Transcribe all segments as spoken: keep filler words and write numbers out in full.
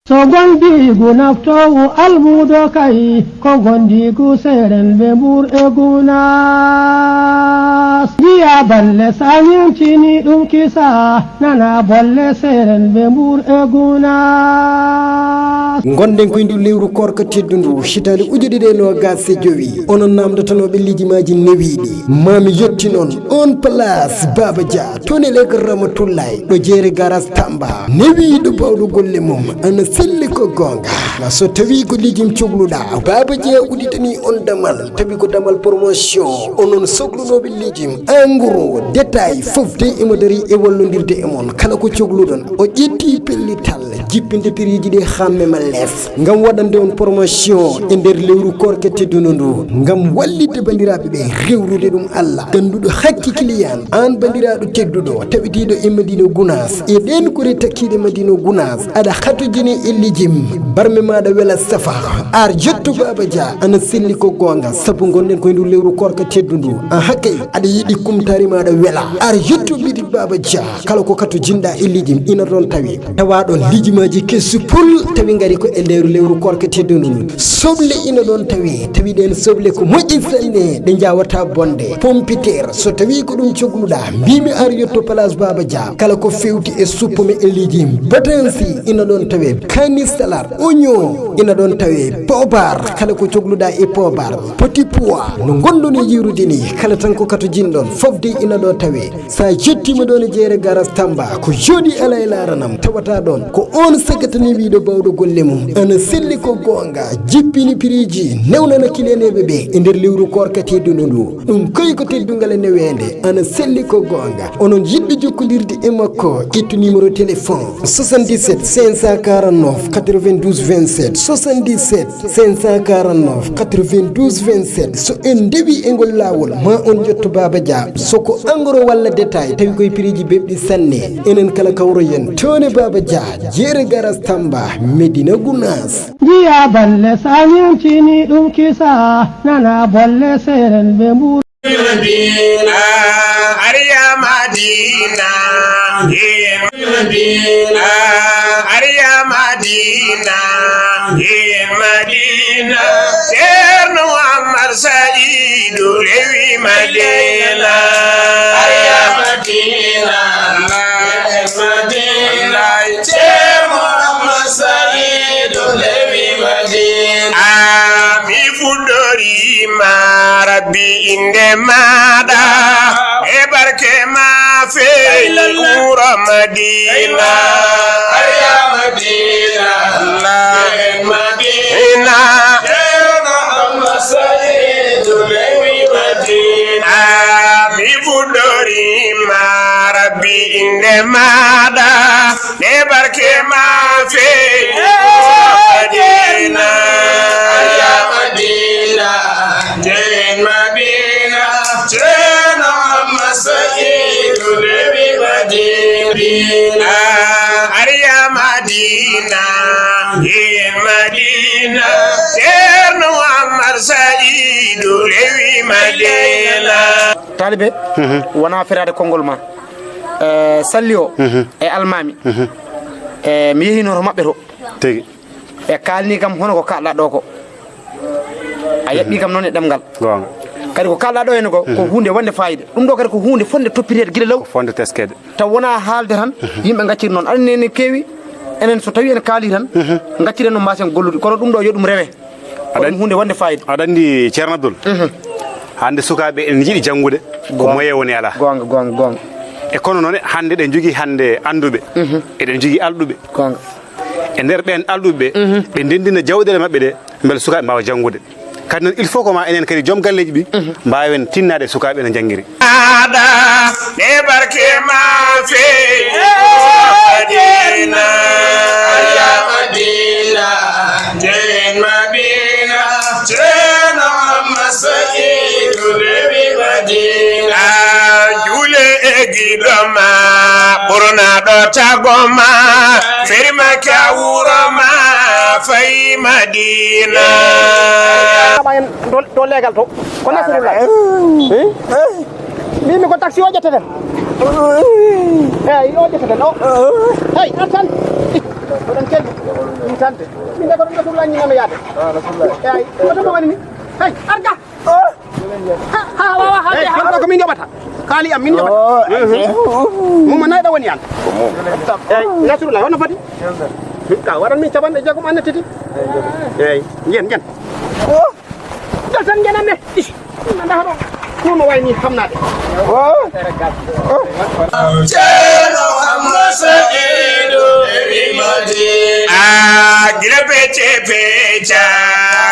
So gondiigu naftoowu almuudo kay, ko gondiigu seerenɓe Mbuur e Gunaas. Njiyaa balle sa ñeemtinii ɗum kisa, nana bolle seerenɓe Mbuur e Gunaas. Ngonɗen ko e ndu lewru koorka teddundu, hitaande ujunere e noogaas e jowi. Onon naamndotonooɓe lijimaji newiiɗi, maa mi yettin on on place Baaba Dia. Toon e Leydi Ramatullaay, ɗo jeere garas Tamba. Newiiɗo baawɗo golle mum, ana selli ko goonga. So tawii ko lijum cogluɗaa, Baaba Dia udditanii on damal, tawi ko damal promotion. Onon soklunooɓe lijum, en gros, détail, fof de imo darii e wallondirde e mon. Kala ko cogluɗon, o ƴetti pellital, jippinde piriiji ɗi haa mema les. Ngam waɗande on promotion e nder lewru koorka teddundu ndu, ngam wallitde banndiraaɓe ɓe, rewrude ɗum Allah, gannduɗo hakke client. Aan banndiraaɗo tedduɗo, tawitiiɗo e Madina Gunaas, e ɗeen kure takkiiɗe Madina Gunaas, aɗa hatojini e lijum, barme maaɗa wela safa, ar yetto Baaba Dia, ana selli ko goonga, sabu ngonɗen ko e ndu lewru koorka teddundu. Aha kay, aɗa yiɗi kumtaari maaɗa wela, ar yetto boutique Baaba Dia. Kala ko katojinɗaa e lijum ina ɗoon tawi. Tawa ɗoon lijimaji kesu pul tawi ngari ko e lewru lewru koorka teddundu ndu. Soble ina ɗoon tawi, tawi ɗeen soble ko moƴƴi sanne, ɗe njaawata bonde. Pompiteer, so tawi ko ɗum cogluɗaa, mbiimi ar yetto place Baaba Dia. Kala ko fewti e suppome e lijum, batansi ina ɗoon tawe. Kani salade, oignon ina ɗoon tawe. Poobar, kala ko cogluɗaa e poobar. Petit pois, no ngonɗon e yiirude ni, kala tan ko katojinɗon, fof de ina ɗo tawe. Sa yettiima ɗoon e jeere garas Tamba, ko jooɗi alaa e laaranam, tawata ɗoon ko oon sagatani wiiɗo baawɗo golle mum. Ana selli ko goonga, jippini piriiji, newnana kileneeɓe ɓe e nder lewru koorka teddundu ndu. Ɗum koy ko teddungal e neweende, ana selli ko goonga. Onon yiɗɓe jokkondirde e makko, ƴettu numéro téléphone soixante-dix-sept cinq cent quarante-neuf quatre-vingt-douze vingt-sept, soixante-dix-sept cinq cent quarante-neuf quatre-vingt-douze vingt-sept. So en ndewi e ngol laawol, ma on njotto Baaba Dia. So ko en gros walla détail, tawi koye piriiji bebɗi sanne. Enen kala kawroyen toon e Baaba Dia, jeere garas Tamba, Medina Gunaas. Njiyaa balle sa ñeemtinii ɗum kisa, nana bolle seerenɓe Mbuur. Madina, ar yaa Madina, ye Madina, ar yaa Madina, ye Madina. Ceerno Muhammad Sa'idu rewi Madina. Ar yaa Madina, ye Madina. Ceerno Muhammad Sa'idu rewi Madina. A mi fuɗɗoriima Rabbi innde maaɗa, e barke ma feewi wuro Madina. Ar yaa Madina, Madina. Ceerno Muhammad Sa'idu rewi Madina. A mi fuɗɗoriima Rabbi innde maaɗa, e barke ma feewi Madina. Ar yaa Madina, jeen Madina. Ceerno Muhammad Sa'idu rewi Madina. Ar yaa Madina, jeen Madina. Ceerno Muhammad Sa'idu rewi Madina. Taalibe, wonaa feraade konngol ma. Eh, Salli o e Almaami. Eh, mi yehiino to maɓɓe to. Tigi. Ɓe kaalni kam hono ko kaalɗaa ɗo ko. A yaɓɓi kam noon e ɗemngal. Goonga. Kadi ko kaalɗaa ɗo henne ko, ko huunde wonde faayiida. Ɗum ɗo kadi ko huunde fotnde toppiteede gila law. Fotnde teskeede. Taw wonaa haalde tan, yimɓe ngacciri noon. Aɗa anndi enen keewi, enen so tawii en kaalii tan, ngacciren no mbaasen gollude. Kono ɗum ɗo yo ɗum rewe. Ko ɗum huunde wonde faayiida. Aɗa anndi Ceerno Abdul? Hannde sukaaɓe ene njiɗi janngude, ko moyen woni alaa. Goonga, goonga, goonga. E kono noon, hannde eɗen njogii hannde annduɓe. Eɗen njogii alɗuɓe. Goonga. E nder ɓeen alɗuɓe ɓe, ɓe ndenndina jawɗeele maɓɓe ɗe, mbele sukaaɓe mbaawa janngude. Kadi noon, il faut ko ma enen kadi joom galleeji ɗi, mbaawen tinnaade e sukaaɓe no njanngiri. Aɗa, e barke ma feewi Madina. Ar yaa Madina, jeen Madina. Ceerno Muhammad Sa'idu rewi Madina. Juule e giɗo ma, ɓurnaaɗo tago ma, feri Makka wuro ma, fayi Madina. Kaɓa en to, to leegal to. Ko Nasrullah. Eh? Min ko taxi o ƴetteten. Eyi, o ƴetteten o. Hey, artan. Oɗon kelli. Ɗum tante. Min de ko ɗum Rasulullah ñinami yaade. Eyi, ko ɗum woni ni? Hey, arga. Ha, ha, wawa, ha, hey, ha. Ko min yoɓata. Kaali am min yoɓata. Mum nayɗo woni an. Eyi, Rasulullah, hono foti? Ka waɗan min capanɗe jeegom annatiti. Eyi, njen, njen. Dal tan njananne. Ih, nanda haɗo. Ɗum no wayni hamnaade. Ceerno Hamma Sa'idu e wi Madina. Ah, gila pece peca,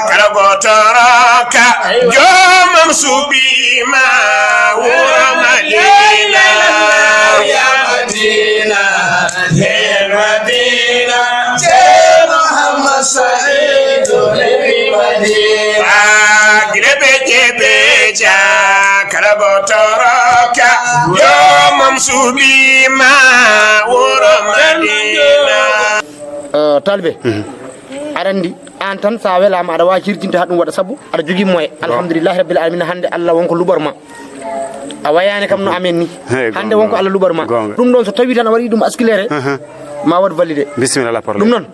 kala goto roka. Jomam suɓima wuro Madina. Ya Madina. Nder Madina, Ceerno Hamma Sa'idu rewi Madina. Ah, gila ɓe ƴeɓe ja, kala goto roka, jomam suɓima wuro Madina. Eh, talbe, aɗa anndi, aan tan, so a welaama, aɗa waawi hirjinde haa ɗum waɗa, sabu aɗa jogii moyen. Alhamdulillahi Rabbil Alamina, hannde Allah won ko luɓor ma. A wayaani kam no amen ni. Hannde wonko Allah luɓor ma. Goonga. Ɗum ɗon so tawi tan a waɗi ɗum askilere, ma waɗ validé. Bisimilla, la problème. Ɗum noon,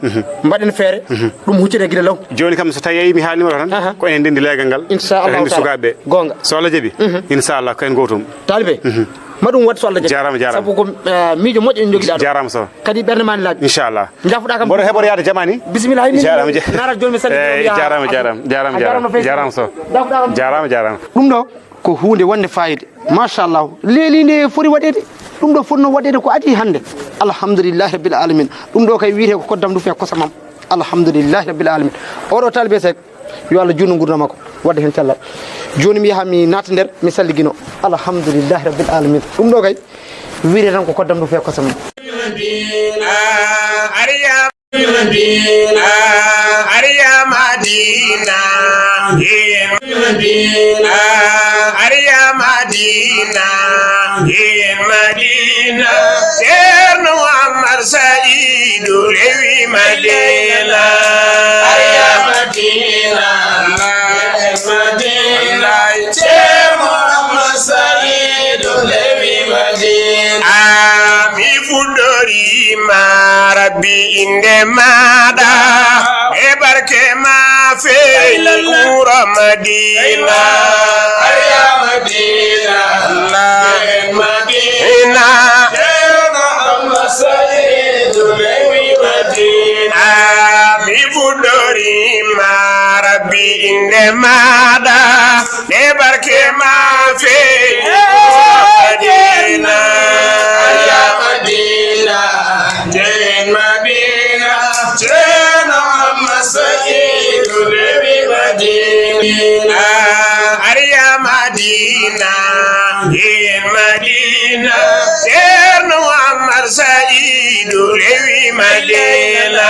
mbaɗen feere, ɗum huccete gila law. Jooni kam so tawi yeeyi mi haalnima ɗo tan, ko enen ndenndi leegal ngal. Inchallahu taala. Sukaaɓe. Goonga. So Allah jaɓi, inchallah ko en gootum. Taalibe, ma ɗum waɗ so Allah jaɓi. Jaaraama, jaaraama. Sabu ko, eh, miijo moƴƴo en njogiɗaa ɗo. Jaaraama so. Kadi ɓernde ma ne laaɓi. Inchallah. Njafuɗaa kam. Mboɗo heɓor yaade jamaani. Bisimilla, hay min. Jaaraama, ja-, naarat jooni mi salmini. Eyi, jaaraama, jaaraama, jaaraama, jaaraama, jaaraama so. Jaaraama, jaaraama. Ɗum ɗo ko huunde wonde fayida. Machallah. Leeli nde foti waɗeede. Ɗum ɗo fotno waɗeede ko adii hannde. Alhamdulillahi Rabbil Alamina. Ɗum ɗo kay wiyetee ko koddam ndu fee kosamam. Alhamdulillahi Rabbil Alamina. Oɗo taalibe Seek, yo Allah juutnu nguurndam makko. Waɗde heen cellal. Jooni mi yaha mi naata nder, mi salligino. Alhamdulillahi Rabbil Alamina. Ɗum ɗo kay wiyetee tan ko koddam ndu fee kosamam. Madina, ariya Madina, ariya Madina, yen Madina, ariya Madina, yen Madina. Ceerno Amar Sa'idu rewi Madina. Ariya Madina, yen Madina. Ceerno Amar Sa'idu rewi Madina. Ah, mi fuɗɗoriima, Rabbi, innde maaɗa, e barke ma feeñi wuro Madina. Ariya Madina, yen Madina. Ceerno Amar Sa'idu rewi Madina. Ah, mi fuɗɗoriima, Rabbi, innde maaɗa, e barke ma feeñi Madina. Ariya Madina, yen Madina. Ceerno Amar Sa'idu rewi Madina. Ariya Madina, yen Madina. Ceerno Amar Sa'idu rewi Madina.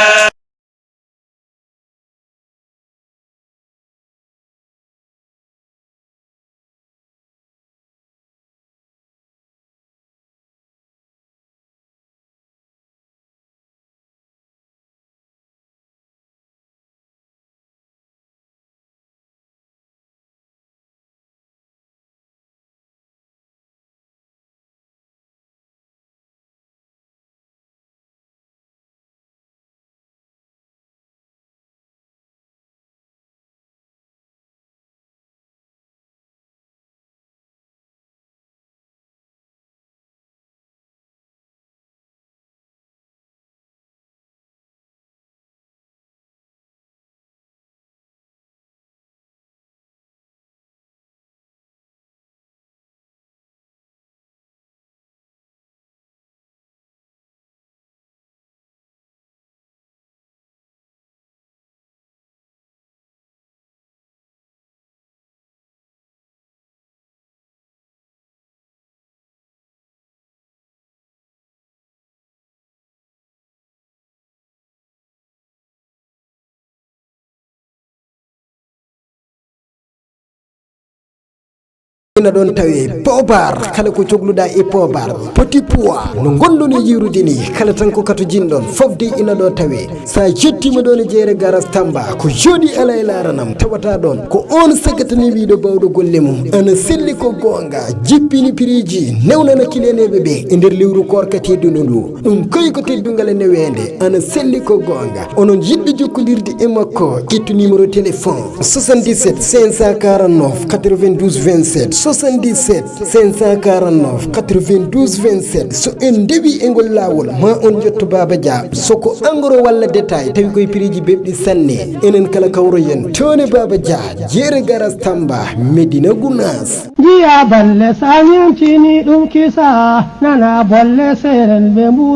Ina ɗon tawe poobar, kala ko cogluɗaa e poobar, petit pois, no ngonɗon e yiwrude ni, kala tan ko katojinɗon, fof de ina ɗo tawe. So a yettiima ɗo ne jeere garas Tamba, ko jooɗi alaa e laaranam, tawata ɗon ko on sagatani wiiɗo baawɗo golle mum. Ana selli ko goonga, jippini piriji, newnana kiliyaneeɓe ɓe e nder lewru koorka tedduɗo ndu. Ɗum koy ko teddungal e neweende, ana selli ko goonga. Onon yiɗɓe jokkondirde e makko, ƴettu numéro téléphone soixante-dix-sept cinq cent quarante-neuf quatre-vingt-douze vingt-sept, soixante-dix-sept cinq cent quarante-neuf quatre-vingt-douze vingt-sept. So en ndewi e ngol laawol, ma on njotto Baaba Dia. So ko engrais walla détail, tawi koye piriji bebɗi sanne. Enen kala kawroyen, tone Baaba Dia, jeere garas Tamba, Medina Gounass. Njiya balle sa ñamtini ɗum kisa, nana bolle seren ɓe mbuuɗi.